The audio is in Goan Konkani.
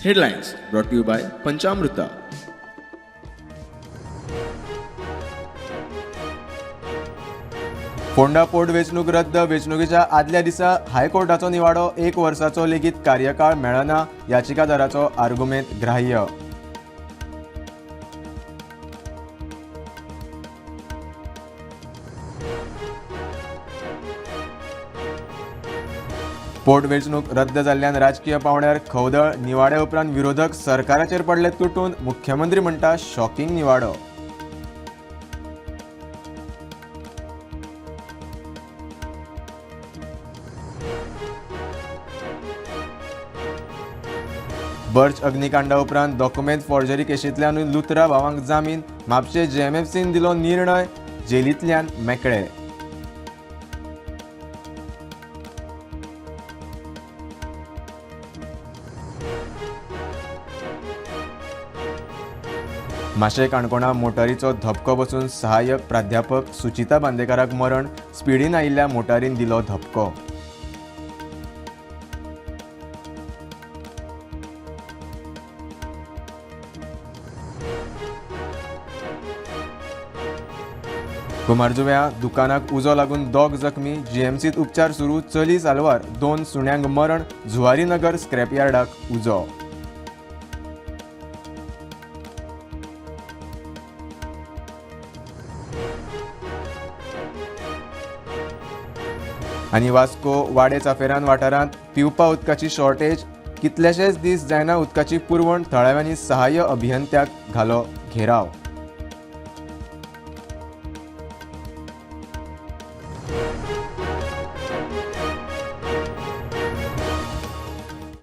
Headlines brought to you by Panchamruta. Ponda port वेंचणूक रद्द. वेंचणुकेच्या आदल्या दिसा हायकोर्टाचो निवाडो. एक वर्साचो लेगीत कार्यकाळ मेळना. याचिकादाराचो आर्गुमेंत ग्राह्य. पोट वेंचणूक रद्द जाल्ल्यान राजकीय पांवड्यार खवदळ. निवाड्या उपरांत विरोधक सरकाराचेर पडले तुटून. मुख्यमंत्री म्हणटा शॉकिंग निवाडो. बर्च अग्निकांडा उपरांत डॉक्युमेंट फॉर्जरी केशींतल्यानूय लुथरा भावांक जामीन. म्हापशें जेएमएफसीन दिलो निर्णय. जेलींतल्यान मेकळे. माशें काणकोणा मोटारीचो धपको बसून सहाय्यक प्राध्यापक सुचिता बांदेकाराक मरण. स्पिडीन आयिल्ल्या मोटारीन दिलो धपको. कुमारजुव्यां दुकानाक उजो लागून दोग जखमी. जीएमसीत उपचार सुरू. चली साल्वार. 2 सुण्यांक मरण. झुआरीनगर स्क्रॅपयार्डाक उजो. आनी वास्को वाडे चाफेरान वाठारांत पिवपा उदकाची शॉर्टेज. कितलेशेच दीस जायना उदकाची पुरवण. थळाव्यांनी सहाय्य अभियंत्याक घालो घेराव.